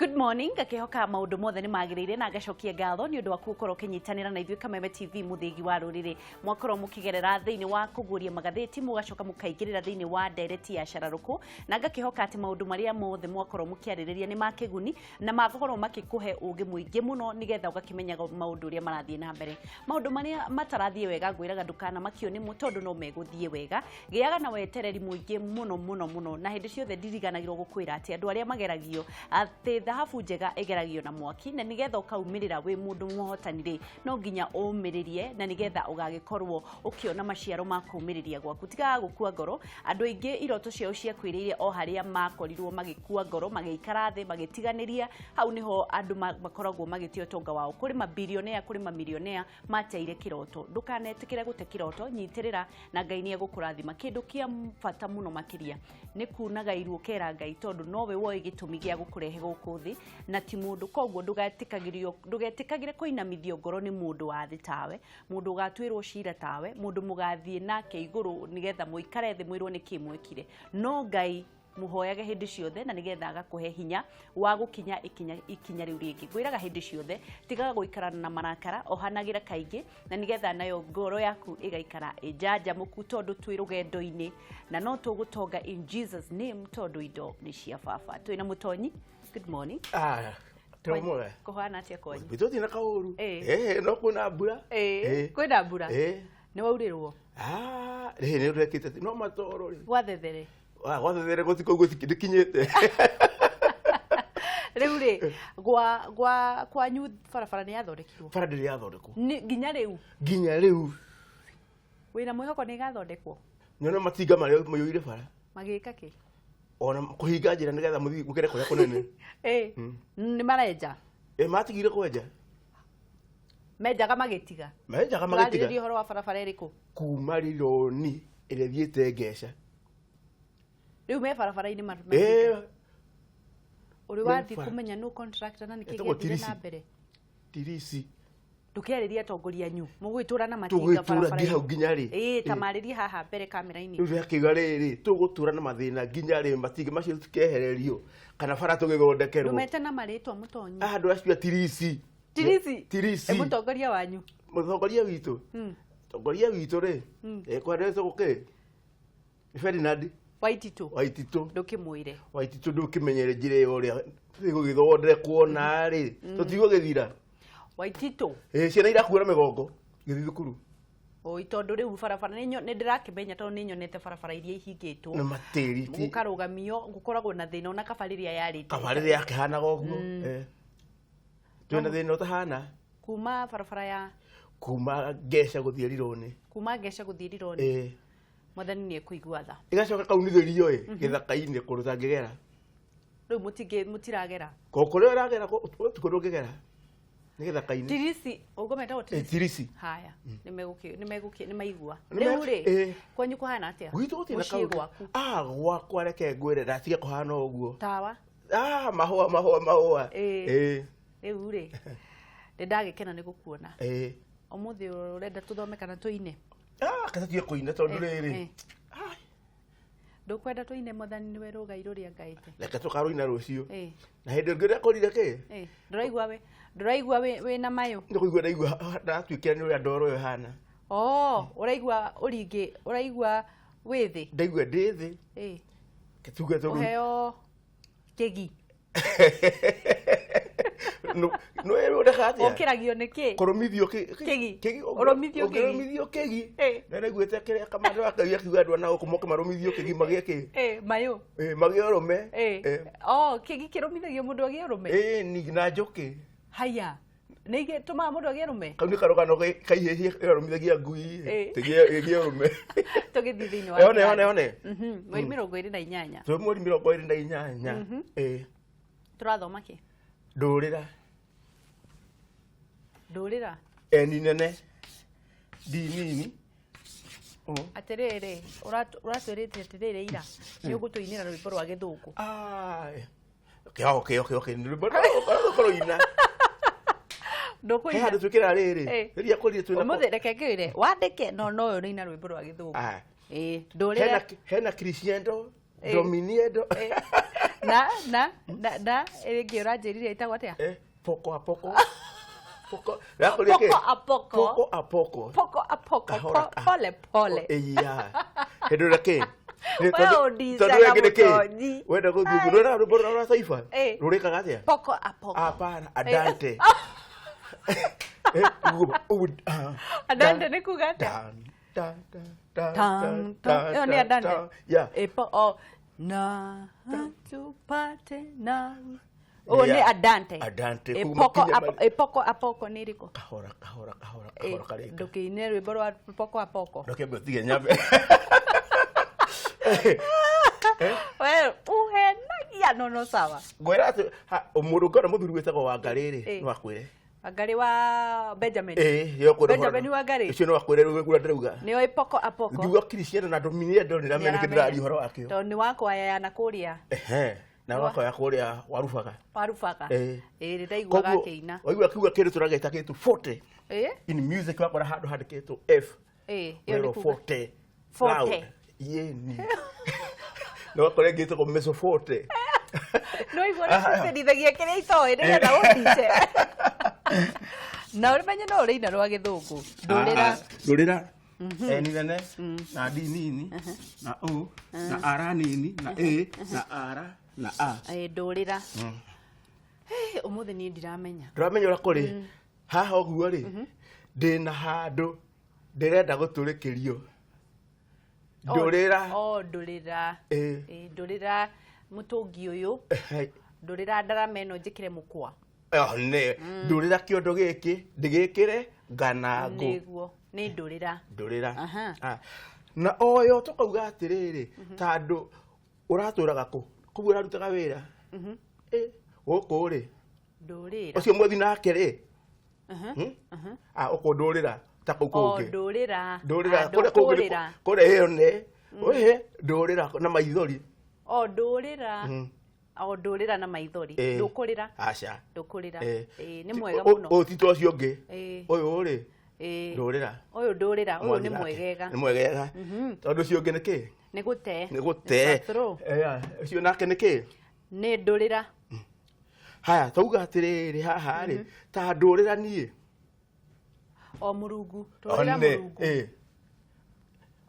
Good morning, ngakihoka maundu mothe ni magirire na ngacokia ngatho ni undu wa gukorwo ukinyitanira na ithuĩ Kameme TV muthigi wa ruriri. Mwakorwo mukigerera thiini wa kuguria magatheti, mugacoka mukaingirira thiini wa ndereti ya cararuku, na ngakihoka ati maundu maria mothe mwakorwo mukiaririria ni makiguni na makorwo makikuhe ugi muingi muno nigetha ugakimenyaga maundu uria marathie na mbere. Maundu maria matarathie wega ngwiraga ndukana makio nimo tondu no meguthie wega. Giaga na wetereri muingi muno muno muno, na hindi ciothe ndiriganagirwo gukwira ati andu aria mageragio ati thahabu njega igeragio na mwaki, na nigetha ukaumirira wi mundu muhotani ri no nginya umiririe, na nigetha ugagikorwo ukiona maciaro ma kumiriria gwaku. Tigaga gukua ngoro, andu aingi iroto ciao ciakuiriire o haria makorirwo magikua ngoro, magiikara thi, magitiganiria. Hau niho andu makoragwo magitia utonga wao. Kuri mabilionea, kuri mamilionea mateire kiroto. Ndukanetikire gute kiroto, nyitirira na Ngai ni egukurathima. Kindu kia bata muno makiria ni kunaga iru ukera Ngai, tondu nowe woi gitumi gia gukurehe guku thi na ti mundu. Koguo ndugetikagire kuinamithio ngoro ni mundu wa thi tawe, mundu ugatwirwo cira tawe, mundu mugathie nake iguru nigetha muikare thi mwirwo niki mwikire. No Ngai muhoyage hindi ciothe na nigetha agakuhe hinya wa gukinya ikinya riu ringi. Ngwiraga hindi ciothe tigaga guikarana na marakara, ohanagira kaingi na nigetha nayo ngoro yaku igaikara injanjamuku, tondu twi rugendo-ini na no tugutonga in Jesus name, tondu indo ni cia baba. Twina Mutonyi, good morning. Tũmwe. Kuhana atia kwanyu? Bitũthi na kaũru. No kwĩna mbura. Kwĩna mbura? Nĩ waurĩrwo? Rĩ nĩ ũrekĩte no matoro rĩ. Gwathethere. Gwathethere gũtikũ gũtikinyĩte. Rĩu rĩ, gwa kwanyu barabara nĩ yathondekirwo? Bara ndĩrĩ yathondekwo. Nginya rĩu? Nginya rĩu. Wĩna mwĩhoko nĩ ĩgathondekwo? Nyona matinga marĩa maiyũire bara. Magĩka kĩ? Ona kũhinga njĩra nĩgetha mũthiĩ mũkĩre kũrĩa kũnene. Nĩ marenja? Matigire kwenja. Menjaga magĩtiga? Menjaga magĩtiga. Ũrarĩrĩria ũhoro wa barabara ĩrĩkũ? Kuma Rironi ĩrĩa ĩthiĩte Ngeca. Rĩu me barabara-inĩ Ũrĩ wathiĩ kũmenya nũ contractor na nĩkĩ Etagwo gĩathire na Tirisi. mbere? Tirisi. Ndũkĩarĩrie atongoria anyu, mũgũgĩtũra na matinga Tũgũgĩtũra barabara-inĩ. nginya hau nginya rĩ. Ta marĩrie haha mbere kamera-inĩ. Rĩu ndĩrakiuga rĩrĩ, tũgũtũra na mathĩna nginya rĩ, matinga macio tũkehererio kana bara tũgĩthondekerwo. Ndũmete na marĩtwa Mũtonyi. Andũ acio a Tirisi. Tirisi? Tirisi. Mũtongoria wanyu. Mũtongoria witũ. Mũtongoria witũ rĩ, kwandĩtwo gũkĩ? Nĩ Ferdinand Waititũ. Waititũ. Ndũkĩmwĩre. Waititũ ndũkĩmenyere njĩra ĩyo ũrĩa ĩgũgĩthondekwo narĩ. Tũtigũgĩthira. Waititũ. Ciana irakuĩra mĩgongo gĩthiĩ thukuru. Oi, tondũ rĩu barabara nĩ ndĩrakĩmenya tondũ nĩ nyonete barabara iria ihingĩtwo. Nĩ matĩri ti. Gũkarũgamio, gũkoragwo na thĩna ona kaba rĩrĩa yarĩte. Kaba rĩrĩa yakĩhanaga ũguo. Twĩna thĩna ũtahana. Kuma barabara ya Kuma Ngeca gũthiĩ Rironi. Kuma Ngeca gũthiĩ Rironi. Mwathani nĩ ekũigua tha. Ĩgacoka kaunithĩrio ĩ, gĩthaka-inĩ kũndũ ũtangĩgera. Rĩu mũtiragera. Kũrĩa ũragera, ũtukũ ndũngĩgera. Nĩ gĩthaka-inĩ. Tirisi, ũguo metagwo Tirisi? Tirisi. Haya, nĩ maigua. Rĩu rĩ, kwanyu kũhana atĩa? Gwitũ gũtirĩ na Mũciĩ kaũndũ. gwaku. Gwakwa reke ngwĩre, ndatiga kũhana ũguo. Tawa? Mahũa, mahũa, mahũa. Rĩu rĩ, nĩ ndagĩkena nĩ gũkuona. Ũmũthĩ ũrenda tũthome kana tũine? Kata tuge kũina tondũ rĩrĩ. Ndũkwenda tũine Mwathani nĩwe rũgai rũrĩa ngaĩte? Reke tũkarũina rũciũ. Na hĩndĩ ĩngĩ ũrĩa kĩ? Ndũraigua we, ndũraigua wĩna mayũ? Nĩ kũigua ndaigua, ndatuĩkĩra nĩ ũrĩa ndoro ĩyo ĩhana. Ũraigua ũringĩ, ũraigua wĩ thĩ? Ndaigua ndĩ thĩ. Reke tuge tondũ Ũheo kĩgi. No ĩrĩ ũreka atĩa? Ũkĩragio nĩ kĩ? Kũrũmithio Kĩgi. kĩgi, Ũrũmithio kĩgi. ũkĩrũmithio kĩgi. Na nĩguĩte kĩrĩa kamande wa Ngai akiuga andũ ana gũkũ moke marũmithio kĩgi magĩe kĩ? Mayũ. Magĩe ũrũme. Kĩgi kĩrũmithagio mũndũ agĩe ũrũme? Ni na njũkĩ. Haya. Nĩ igĩtũmaga mũndũ agĩe ũrũme? Kau nĩ karũgano kaihĩhie karũmithagia ngui, ĩgĩe ũrũme. Tũgĩthiĩ thĩinĩ wa One, one, kĩrathi. one. Mweri mĩrongo ĩrĩ na inyanya. Twĩ mweri mĩrongo ĩrĩ na inyanya. Tũrathoma kĩ? Ndũrĩra. Ndũrĩra. Eni nene. Ndi nini. Atĩrĩrĩ, ũratwĩrĩte atĩrĩrĩ ira, nĩ ũgũtũinĩra rwĩmbo rwa gĩthũngũ. Okay, okay, okay, okay. Nĩ rwĩmbo rũina. Ndũkũina. He handũ twĩkĩraga rĩrĩ. Rĩrĩa kũrire twĩna Ũmũthĩ reke ngwĩre, wandĩke no no ũyũ ũraina rwĩmbo rwa gĩthũngũ. Ndũrĩra. Hena crescendo, dominiendo. Na na na na ĩngĩ ũranjĩrire ĩtagwo atĩa? Eh, poko a poko. Poko. Yakũria kĩ? Poko a poko. Poko a poko. Poko a poko. Kahora Pole pole. Iya. Hĩndĩ ĩrĩa kĩ? We ũndicaga Tondũ rĩngĩ nĩ kĩ? mũtonyi. Wenda gũthiĩ ũguo. Nĩwona rwĩmbo rũrĩa rwa Taifa? Eh. Rũrĩkaga atĩa? Poko a poko. Hapana, andante. Eh, ũguo, ũguo, ah, Andante nĩ kuga atĩa? Dan, dan, dan, dan, Tan, dan, tan. Ĩyo nĩ dan, andante. dan. Yeah. Ĩpo o na tupate na. Ũyũ nĩ Yeah. andante. Andante, Ĩ kuma poko kinya a- mari- ĩ poko a poko nĩ ĩrĩkũ? Kahora, kahora, kahora, Ĩ, kahora karĩka. ndũkĩine rwĩmbo rwa poko a poko. Reke mbe ũtige nyambe. We ũhenagia no no sawa. Ngwĩra atĩ ha, mũndũ ũngĩona mũthuri wĩtagwo Wangarĩ rĩ, Eh. no akwĩre. Wangarĩ wa Benjamin. Ĩ, nĩ akwĩre ũhoro. Benjamin Wangarĩ? Ũcio no akwĩre rĩu ũrĩa ndĩrauga. Nĩoĩ poko a poko. Ngiuga Cristiano na Dominiendo nĩ ramenya nĩkĩ ndĩraria ũhoro wakĩo. Tondũ nĩ wakwaya ya na kũrĩa Ehe. Na wakoya kũrĩa warubaga. warubaga. Ĩ. Ĩ ndĩraiguaga Koguo, akĩina. waigua kiuga kĩndũ tũrageta gĩtũ forte. Ĩ? In music wakora handũ handĩkĩtwo F. Ĩ, ĩyo nĩ Wero kuga. forte. Forte. Loud. Yeni. Na wakora ĩngĩ ĩtagwo mezzo forte. No igua nĩtũtĩrithagia kĩrĩa itoĩ nĩgetha ũndice. Na ũmenye no ũrĩina rwa gĩthũngũ. Ndũrĩra. Ndũrĩra. N nene na D nini na O na R nini na A na R na A. Ĩ, ndũrĩra. Ĩ, ũmũthĩ niĩ ndiramenya. Ndũramenya ũrĩa kũrĩ haha ũguo rĩ ndĩna handũ ndĩrenda gũtũrĩkĩrio. Ndũrĩra. O ndũrĩra. Ĩ. Ĩ, ndũrĩra mũtũngi ũyũ. Ndũrĩra ndarama ĩno njĩkĩre mũkwa. Oh, nĩ ndũrĩra kĩondo gĩkĩ ndĩgĩkĩre nganangũ. Nĩguo. Nĩ ndũrĩra. Ndũrĩra. Aha. Ah. Na oyo tũkauga atĩrĩrĩ tandũ ũratũraga kũ koguo ũrarutaga wĩra. Ĩ, gũkũ rĩ Ndũrĩra. ũcio mwethi nake rĩ Aha. Hmm? Ah, ũkũndũrĩra ta kũu O kũngĩ. ndũrĩra. Ndũrĩra Ah, kũrĩa kũngĩ nĩ- ndũkũrĩra. kũrĩa ĩyo nĩ ũhe ndũrĩra na maithori. O ndũrĩra. O ndũrĩra na maithori. Ĩ. Ndũkũrĩra. Aca. Ndũkũrĩra. Ĩ. Ĩ, nĩ mwega mũno. Ũyũ ti ta ũcio ũngĩ. Ĩ. Ũyũ rĩ Ĩ. ndũrĩra. Ũyũ ndũrĩra, ũyũ Mwathi nĩ nake. mwegega. Nĩ mwegega. Tondũ ũcio ũngĩ nĩ kĩ? Nĩ gũte. Nĩ gũte. It's a throw. Ĩa, ũcio nake nĩ kĩ? Nĩ ndũrĩra. Haya, tauga atĩrĩrĩ haha rĩ ta ndũrĩra niĩ. O mũrungu. Ndũrĩra One, mũrungu. ĩ.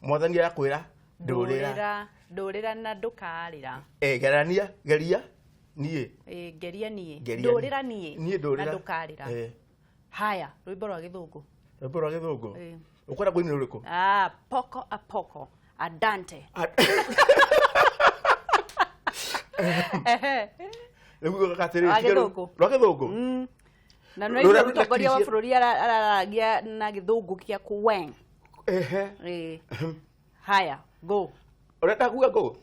Mwathani arakwĩra ndũrĩra. Ndũrĩra. Ndũrĩra na ndũkarĩra. Ĩ, gerania, geria niĩ. Ĩ, ngeria niĩ. Ngeria Ndũrĩra niĩ. Niĩ ndũrĩra. Na ndũkarĩra. Ĩ. Haya, rwĩmbo rwa gĩthũngũ. Rwĩmbo rwa gĩthũngũ. Ĩ. Ũkwenda kũina rũrĩkũ? Ah, poko a poko. Andante. Ehe. Rĩu ugaga atĩrĩrĩ, Rwa tiga rĩu- gĩthũngũ. Rwa gĩthũngũ. Na Rũrĩa nĩ rwĩna mũtongoria wa Christian- bũrũri araragia na gĩthũngũ kĩa kũweng. Ehe. Ĩ. Haya, go. Ũrenda kuga ngũ?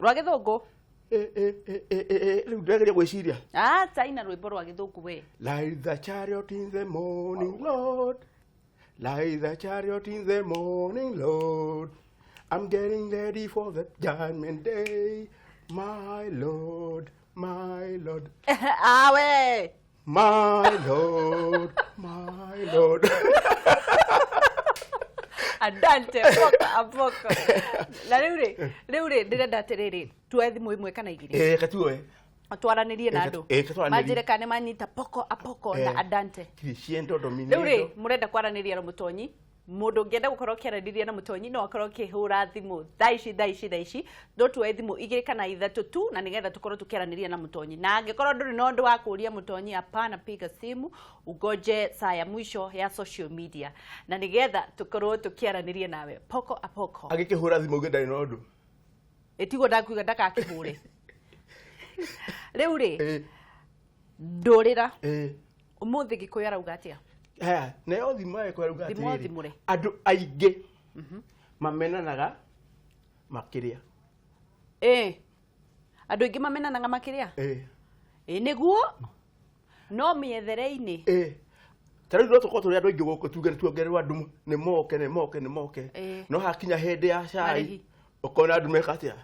Rwa gĩthũngũ. Ĩ, ĩ, ĩ, ĩ, ĩ, ĩ, rĩu ndĩrageria gwĩciria. Ah, taina rwĩmbo rwa gĩthũngũ we. Like the chariot in the morning, Lord. Like the chariot in the morning, Lord. I'm getting ready for the judgment day. My Lord, my Lord, Ah, we. my Lord, my Lord. Andante poko a poko. Na rĩu rĩ, rĩu rĩ ndĩrenda atĩrĩrĩ, tuoe thimũ ĩmwe kana igĩrĩ. Eh, katuoe. Twaranĩrie na Eh, andũ. eh, twaranĩrie. Manjĩre kana nĩ manyita poko a poko na Eh. andante. Crescendo Rĩu rĩ, dominando. mũrenda kwaranĩria na mũtonyi mũndũ ũngĩenda gũkorwo ũkĩaranĩria na mũtonyi no akorwo ũkĩhũra thimũ thaa ici thaa ici thaa ici no tuoe thimũ igĩrĩ kana ithatũ tu na nĩgetha tũkorwo tũkĩaranĩria na mũtonyi na angĩkorwo ndũrĩ na ũndũ wa kũũria mũtonyi hapana piga simu ugoje saa ya mwisho ya social media na nĩgetha tũkorwo tũkĩaranĩria nawe poko a poko. Agĩkĩhũra thimũ ũngĩ ndarĩ na ũndũ. Ĩtiguo ndakuiga ndakakĩhũre. Rĩu rĩ, Eh, ndũrĩra eh. ũmũthĩ Gĩkũyũ arauga atĩa? Haya, nayo thimo ĩyo ĩrauga Thimo atĩrĩrĩ, thimũre. andũ aingĩ mamenanaga makĩrĩa. Ĩ, andũ aingĩ mamenanaga makĩrĩa. Ĩ. Ĩ nĩguo no mĩethere-inĩ. Ĩ. Ta rĩu no tũkorwo tũrĩ andũ aingĩ gũkũ tuge nĩtuongererwo andũ nĩ moke nĩ moke nĩ moke. Ĩ. No hakinya hĩndĩ ya cai Marĩhi. ũkona andũ meka atĩa?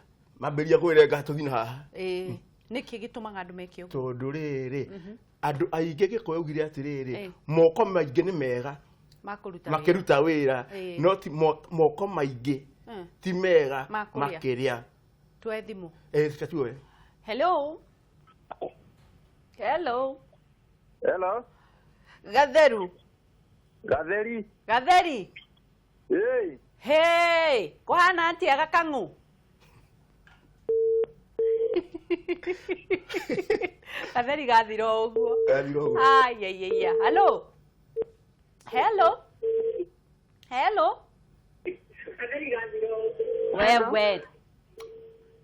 Mambĩrĩria kwĩrenga tũthiĩ na haha. Ĩ, nĩkĩ gĩtũmaga andũ meke ũguo? Tondũ rĩrĩ andũ aingĩ Gĩkũyũ augire atĩrĩrĩ Ĩ. moko maingĩ nĩ mega Makũruta wĩra. makĩruta wĩra Ĩ. no ti moko maingĩ ti mega Ma kũrĩa. makĩrĩa. Tuoe thimũ. Ĩ, reke tuoe. Hello. Hello. Hello. Gatheru. Gatheri. Gatheri. Hey. Hey, kuhana atia gakang'u? Gatheri gathira o ũguo. Gathira ũguo. Ai. Hello. Hello. Hello. Wewe.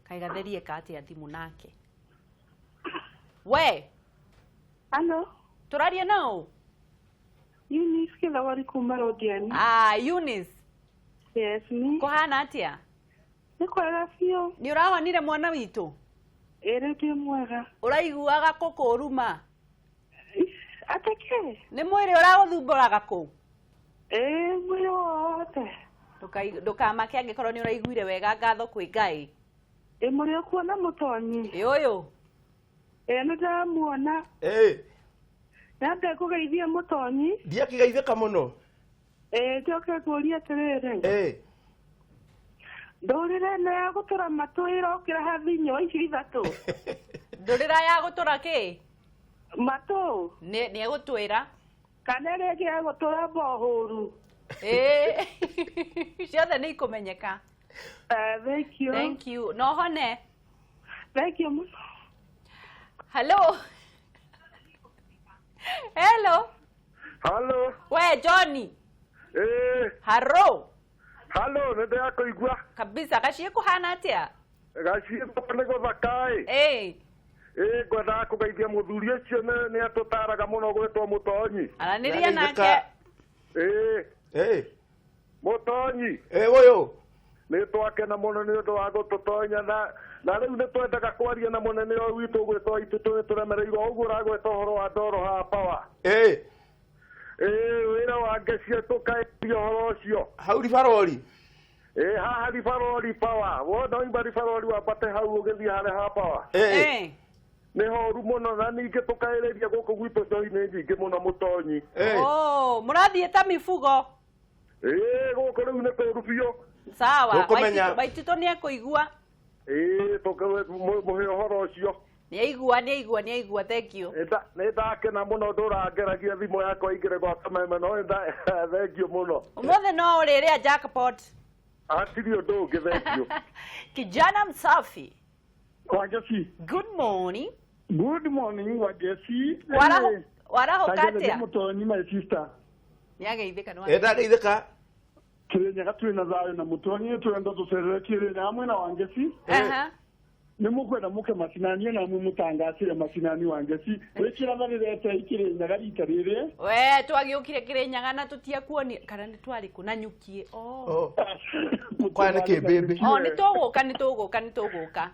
Kai Gatheri eka atia thimu nake? We. Hello. Tũraria nao? Eunice Kĩthawari kuma Rodiani. Ah, Eunice. Yes, ni. Kũhana atia? Nĩ kwega biũ. Nĩ ũrawonire mwana witũ? Ĩrĩ ndĩ mwega. Ũraiguaga kũ kũruma? Atĩ kĩ? Nĩ mwĩrĩ ũragũthumbũraga kũ? Ĩĩ, mwĩrĩ wothe. Ndũkamake angĩkorwo nĩ ũraiguire wega, ngatho kwĩ Ngai. Ĩ mũrĩ ũkuona mũtonyi? Ĩ ũyũ. Ĩ nĩ ndĩramuona. Ĩ. Nyambe ngũgeithie mũtonyi. Ndiakĩgeithĩka mũno. Ĩ njoke ngũrie atĩrĩrĩ. Ĩ. Ndũrĩra ĩno ya gũtũra matũ ĩrokĩra ha thĩinĩ wa icio ithatũ. Ndũrĩra ya gũtũra kĩ? Matũ. Nĩ egũtwĩra. Kana ĩrĩa ĩngĩ ya gũtũra mbohũru. Ĩ. Ciothe nĩ ikũmenyeka. Thank you. Thank you. No hone. Thank you mũno. Hello. Hello. Hello. We Johnny. Eh. Hello. Hello, nĩ ndĩrakũigua. Kabisa, gaciĩ kũhana atĩa? Gaciĩ nĩ gũthaka ĩ. Ĩ. Ĩ ngwendaga kũgeithia mũthuri ũcio nĩ atũtaraga mũno gwĩtwo Mũtonyi. Aranĩria nake. Ĩ. Ĩ. Mũtonyi. Ĩ ũyũ. Nĩ twakena mũno nĩ ũndũ wa gũtũtonya na rĩu nĩ twendaga kwaria na mũnene ũyũ witũ gwĩtwo Itũtũ nĩ tũremereirwo ũguo ũragweta ũhoro wa ndoro haha power. Ĩ. Ĩ wĩra wa ngecia tũkaĩria ũhoro ũcio. Hau ribarori. Ĩ haha ribarori power. Wona waima ribarori wambate hau ũgĩthiĩ harĩa ha power. Ĩ. Nĩ horu mũno na ningĩ tũkaĩrĩria gũkũ gwitũ njohi nĩ nyingĩ mũno mũtonyi. Oh, mũrathiĩ ta mifugo. Ĩ gũkũ rĩu nĩ kũũru biũ. Sawa, Waititũ nĩ ekũigua. Ĩ mũhe ũhoro ũcio. Nĩ aigua, thank you. Nĩ ndakena mũno ndũrangeragia thimũ yakwa ingĩre gwa kameme no thank you mũno. Ũmũthĩ no ũrĩrĩa jackpot. Hatirĩ ũndũ ũngĩ, thank you. Kijana msafi. Wangeci. Good morning. Good morning, Wangeci. Warahoka atĩa? Mũtonyi, my sister. Nĩ ageithĩka nĩ wa. Ndageithĩka. Kĩrĩnyaga twĩ na thayũ na mũtonyi tũrenda tũcerere Kĩrĩnyaga mwena wa Ngeci. Nĩ mũkwenda mũke macinani na mwe mũtangacĩre macinani wa Ngeci. Wĩkĩrathanĩrete Kĩrĩnyaga rita rĩrĩ. We twagĩũkire Kĩrĩnyaga na tũtiakuonire kana nĩ twarĩ kũ na nyukie. Oh. Kwa nĩ kĩ baby? Oh, nĩ tũgũka nĩ tũgũka nĩ tũgũka.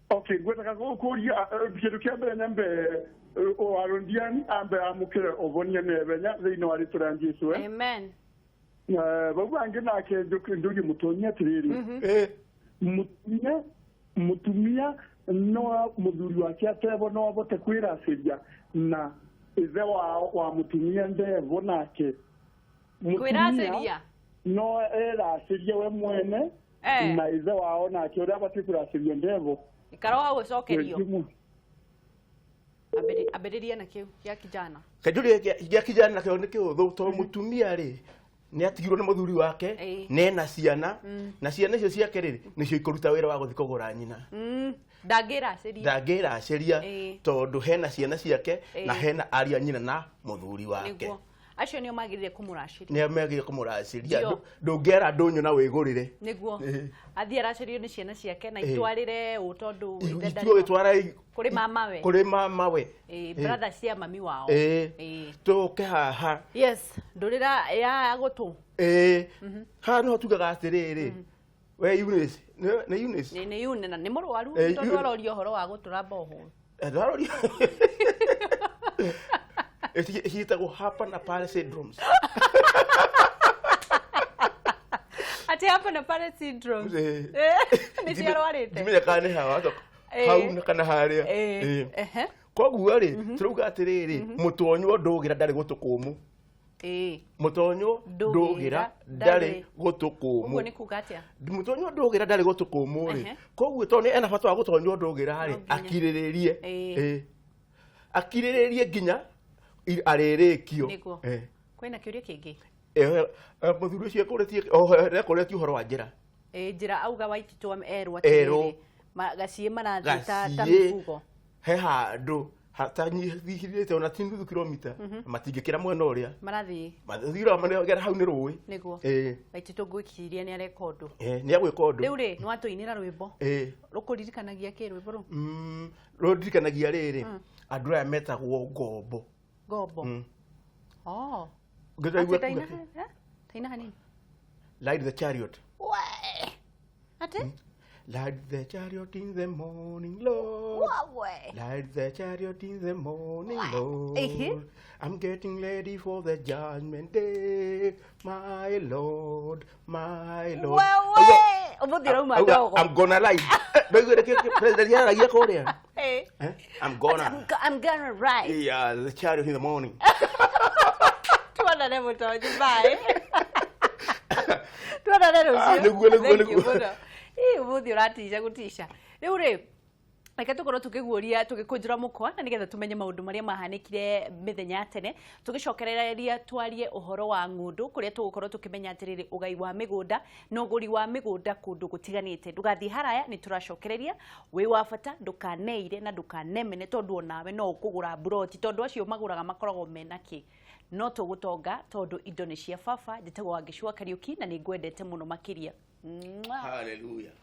Okay, ngwendaga gũkũria kĩndũ kĩa mbere nyambe Warũndiani ambe amũkĩre ũvonia nebenya thĩinĩ wa rĩtwa rĩa Jesũ. Amen. Bau bangĩ nake njũrie mũtonyi atĩrĩrĩ. Mũtumia no mũthuri wake atevo no abote kwĩracĩria na ithe wa mũtumia ndevo nake. Kwĩracĩria? No eracĩrie we mwene na ithe wao nake ũrĩa abatiĩ kũracĩria ndevo. Ikara hau ũcokerio. Ambĩrĩria na kĩu gĩa kijana. Kanjũrie gĩa kijana nakĩo nĩ kĩhũthũ tondũ mũtumia rĩ nĩ atigirwo nĩ mũthuri wake nena ciana na ciana icio ciake rĩ nĩcio ikũruta wĩra wa gũthiĩ kũgũra nyina. Ndangĩracĩria. Ndangĩracĩria tondũ hena ciana ciake na hena ariũ a nyina na mũthuri wake. Acio nĩo magĩrĩire kũmũracĩria. Nĩo magĩrĩire kũmũracĩria. Ndũngĩera ndũnyũ na wĩgũrĩre. Nĩguo. Athiĩ aracĩrio nĩ ciana ciake na itwarĩre ũ tondũ ithe ndarĩ. Kũrĩ mamawe. Kũrĩ mamawe. Brother cia mami wao. Tũke haha. Yes, ndũrĩra ya gũtũ. Haha nĩho tugaga atĩrĩrĩ. We Eunice, nĩ Eunice? Nĩ Eunice na nĩ mũrwaru tondũ aroria ũhoro wa gũtũra mbohũru. Ndaroria. Ciĩtagwo hapa na pale syndromes. Ati hapa na pale syndromes. Nĩ ciarwarĩte. Ndimenya kana nĩ hawa hau na kana harĩa. Koguo rĩ tũrauga atĩrĩrĩ mũtonywo ndũgĩra ndarĩ gũtũ kũmũ. Ĩĩ. Mũtonywo Ndũgĩra ndũgĩra ndarĩ. ndarĩ gũtũ Ũguo kũmũ. nĩ kuga atĩa? Mũtonywo ndũgĩra ndarĩ gũtũ kũmũ rĩ, koguo tondũ nĩ ena bata wa gũtonywo ndũgĩra rĩ, No nginya. akirĩrĩrie. Ĩĩ. Ĩĩ. Akirĩrĩrie nginya arĩrĩkio. Nĩguo. Ĩĩ. Kwĩna kĩũria kĩngĩ? Mũthuri ũcio ekũrĩtie ũhoro wa njĩra. Ĩĩ, njĩra auga Waititũ erwo Erwo. atĩrĩrĩ, gaciĩ marathiĩ ta Gaciĩ mĩbugo. He handũ hatanyihithĩte ona ti nuthu kilomita, matingĩkĩra mwena ũrĩa Marathiĩ. mathira manegera hau nĩ rũĩ. Nĩguo. Ĩĩ. Waititũ ngwĩciria nĩ areka ũndũ. Ĩĩ, nĩ agwĩka ũndũ. Rĩu rĩ, nĩ watũinĩra rwĩmbo. Ĩĩ. Rũkũririkanagia kĩ rwĩmbo rũu? Rũndirikanagia rĩrĩ, andũ aya metagwo ngombo. Ngombo. Oh. Ngĩtaigua Atĩ taina kuga kĩ? eh? Taina hanini. Ride the chariot. We. Atĩ? Ride the chariot in the morning, Lord. Wawe. Light the chariot in the morning, Lord. Ehe. I'm getting ready for the judgment day, my Lord, my Lord. Wewe. Ũmũthĩ ũrauma Auga, ndogo. I'm gonna ride. Ndaiguire president yaragia kũrĩa. Eh. Eh? I'm gonna. I'm gonna ride. Yeah, the chariot in the morning. Tuonane mũtonyi, bye. Tuonane rũciũ. Ah, nĩguo, nĩguo, Thank you nĩguo. mũno. Ĩ, ũmũthĩ ũratica gũtica. Rĩu rĩ, reke tũkorwo tũkĩguũria tũgĩkũnjũra mũkwa na nĩgetha tũmenye maũndũ marĩa mahanĩkire mĩthenya ya tene, tũgĩcokereria twarie ũhoro wa ng'ũndũ kũrĩa tũgũkorwo tũkĩmenya atĩrĩrĩ ũgai wa mĩgũnda na ũgũri wa mĩgũnda kũndũ gũtiganĩte. Ndũgathiĩ haraya, nĩ tũracokereria. Wĩ wa bata, ndũkaneire na ndũkanemene, tondũ onawe no ũkũgũra mburoti, tondũ acio magũraga makoragwo mena kĩ no tũgũtonga, tondũ indo nĩ cia baba. Njĩtagwo Wangeci wa Kariũki na nĩ ngwendete mũno makĩria. Mwah. Hallelujah.